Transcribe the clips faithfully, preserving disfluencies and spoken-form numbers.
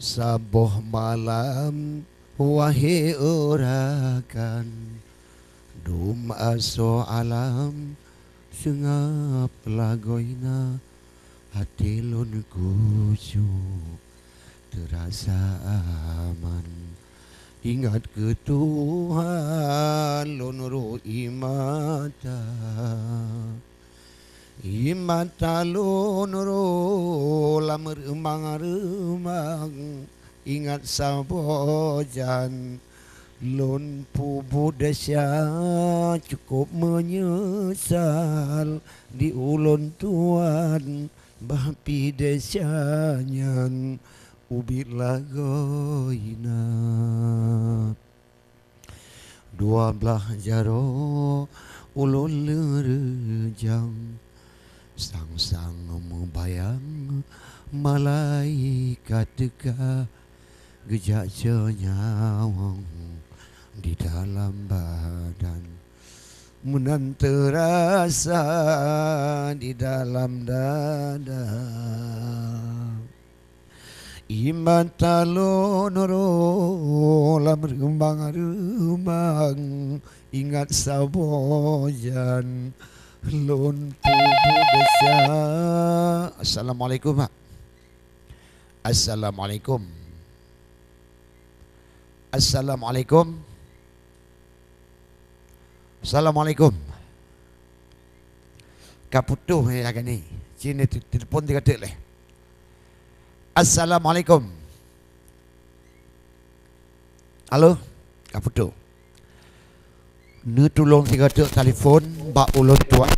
Saboh malam, wahé e rakan, dum asoe alam seungab lagoina, até lôn khusyuk teurasa aman. Ingat keu Tuhan lôn rôh ie mata. Ie mata lôn rôh lam reumang-reumang, ingat saboh jan lôn peubuet desya, cukôp meunyeusal di ulôn Tuhan, bah pih desya nyan ubit lagoina. Dua blaih jaroe ulôn leureujang, sang-sang meubayang malaikat teuka, geujak ceunyawöng di dalam badan. Meunan teurasa di dalam dada. Ie mata lôn rôh lam reumang-reumang, ingat saboh jan lôn peubuet desya. Assalamualaikum, Mak. Assalamualaikum. Assalamualaikum. Assalamualaikum. Ka putôh ya kan ni. Sini te-, telepon tiga tek leh. Assalamualaikum. Halo, ka putôh. Neutulông tiga tek telepon bak ulôn tuan.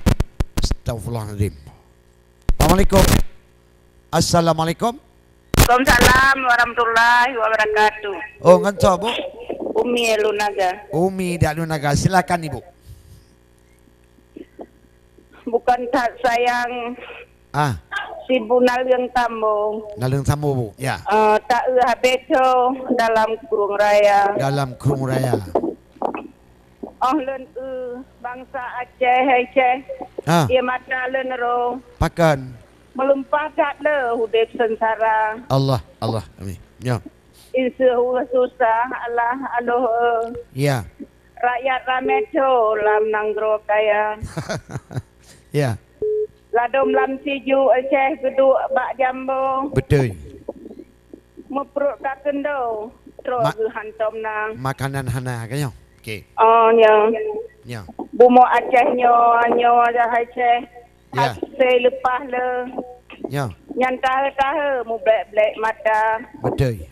Astagfirullahalazim. Assalamualaikum. Assalamualaikum. Waalaikumsalam warahmatullahi wabarakatuh. Oh, ngon soe, Bu? Umi Lunaga. Umi dak Lunaga. Silakan, Ibu. Bukan that sayang. Ah. Sibu naleueng tambo. Naleueng tambo, Bu. Ya. Eh, tak eu habéh tho dalam kurung raya. Dalam kurung raya. Oh lôn eu bansa Aceh, hai Ceh. Ah. Ie mata lôn rôh. Pakon. Meulumpah that le udép seungsara. Allah, Allah, amin. Ya. Inseuh susah, alah, aloh, eh. Ya. Rakyat ramé tho lam nanggroe kaya. Ya. Ladôm lam siju, Aceh geuduek bak jambo. Beutôi. Meuprot ka keundo, trok Ma-, geuhantom na. Makanan hana, kan, nyoe? Okey. Oh, nyoe. Nyoe. Bumoe Aceh nyoe, nyoe dah Aceh. Ya. Asai leupah le. Ya. Nyan tahe-tahe mublék-blék mata. Beutôi.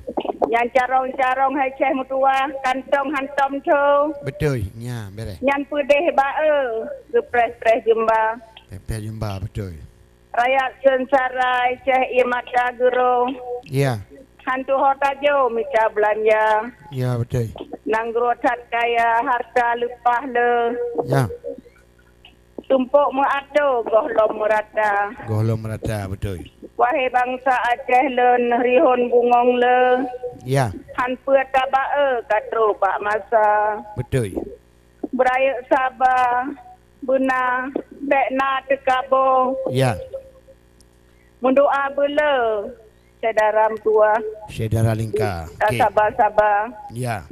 Nyan carông-carông hai Ceh meutuwah, kantong hantom tho. Beutôi. Nya, beureh. Nyan peudeh ba-e, geupreh-preh jeumba. Preh-preh jeumba, beutôi. Rakyat seungsara hai Ceh ie mata geurôh. Ya. Han tuho tajok mita beulanja. Ya, beutôi. Nanggroe that kaya, hareuta leupah le. Ya. Tumpok meuato gohlom meurata. Gohlom meurata, beutôi. Wahé bansa Aceh lôn, rihon bungöng le. Ya. Han peue taba-e ka trok bak masa. Beutôi. Beurayeuk saba, beuna, bék na teukabo. Ya. Meudoa beuleu, syedara meutuwah. Syedara lingka. Okey. Saba-saba. Ya.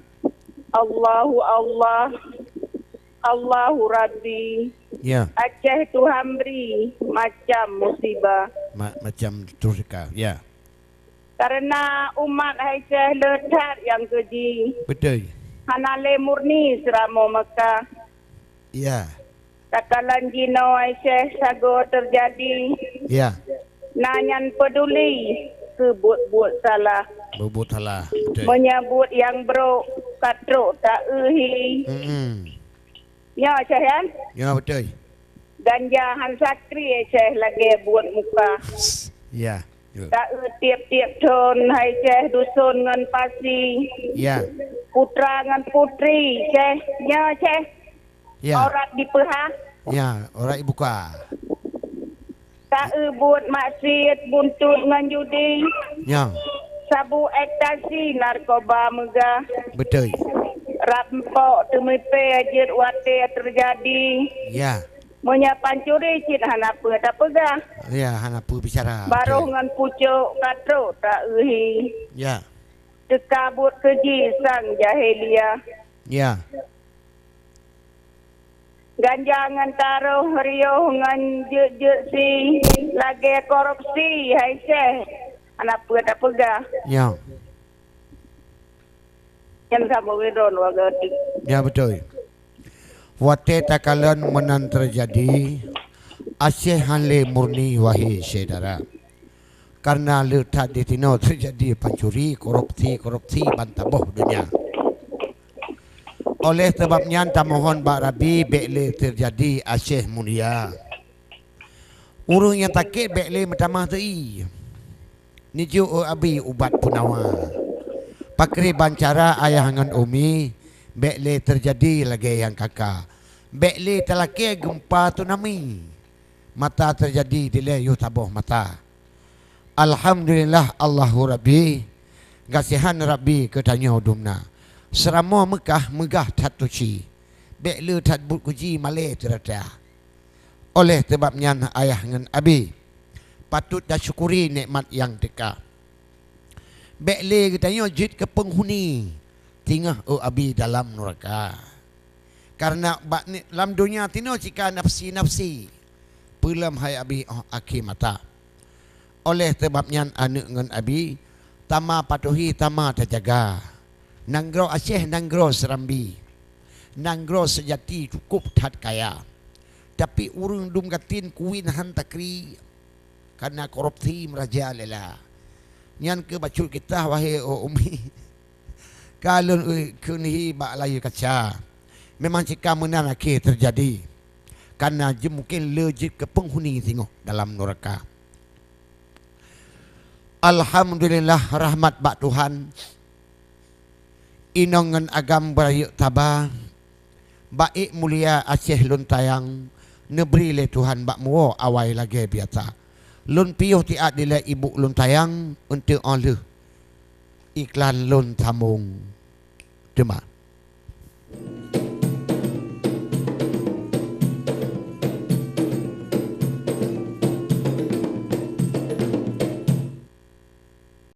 Allahu Allah, Allahu Rabbi. Ya. Aceh Tuhan bri macam musibah. Ma-, macam terus ka. Ya. Karena umat hai Ceh le that nyang keuji. Beutôi. Hana lé murni seuramoe Mekah. Ya. Takalon jinoe hai Ceh sagoe teujadi. Ya. Na nyan peuduli keu buet-buet salah. Buet-buet salah, beutôi. Meunyoe buet nyang brok ka trok ta-eu hi. Mm-mm. Nyoe Ceh, ya? Nyoe, beutôi. Ganja han sakri hai Ceh lagée buet muka. Ya, beutôi. Ta-eu tieb-tieb thon hai Ceh duson ngon pasi. Ya. Putra ngon putri Ceh. Nyoe Ceh. Ya. Aurat dipeuhah. Ya, aurat dibuka. Ta-eu buet maksiet buntut ngon judi. Ya. Sabu ekstasi narkoba meugah. Beutôi. Rampok teumipée jeuet watée teujadi. Ya. Meunyoe pancuri cit hana peue tapeugah. Ya, hana peue bicara. Baroh ngon pucok ka trok ta-eu hi. Ya. Teuka buet keuji sang jahiliyah. Ya. Ganja ngon taroh riôh ngon jeuet-jeuet si lagèe korupsi hai Syekh. Hana peue tapeugah. Ya. Nyan saboh widon waga ti. Ya, beutôi. Watèe takalon meunan teujadi, Aceh han lé murni, wahé syedara. Kareuna le that di tinoe teujadi pancuri, korupsi, korupsi ban saboh dônya. Oleh sabab nyan tamohon bak Rabbi bèk lé teujadi Aceh mulia. Ureueng nyang sakét bèk lé meutamah teu-ie. Neujok u Abi ubat peunawa. Pakriban cara ayah ngon umi bèk lé teujadi lagèe nyang ka-ka. Bèk lé talakèe geumpa tsunami. Mata teujadi dilèe yoh saboh mata. Alhamdulillah, Allahu Rabbi, gasihan Rabbi keu tanyoe dumna. Seuramoe Meukah meugah that suci, bèk le that buet keuji malèe teurata. Oleh sabab nyan, ayah ngon abi, patôt tasyukuri nikmat nyang teuka. Bèk lé geutanyoe jeuet keu peunghuni singoh u abi dalam nuraka. Kareuna bak ni-, lam dônya tinoe cit ka nafsi-nafsi, peulom hai abi óh akhé masa. Oleh sabab nyan, aneuk ngon abi, tama patuhi, tama tajaga. Nanggroe Aceh nanggroe seurambi, nanggroe seujati cukôp that kaya. Tapi ureueng dum gasien keuwieng han takri, kareuna korupsi meurajalela. Nyan keuh bacut kisah, wahé umi. Ka lôn kheun hi bak layue kaca. Memang cit ka meunan akhé teujadi. Kareuna jeuet mungken le jeuet keu peunghuni singoh dalam nuraka. Alhamdulillah, rahmat bak Tuhan. Inong ngon agam beurayeuk saba. Bak ék mulia Aceh lôn sayang, neubri lé Tuhan bak muwoe awai lagèe biasa. Lôn piôh siat dilèe ibu lôn sayang, eunteuk óh lheueh iklan lôn sambông teuma.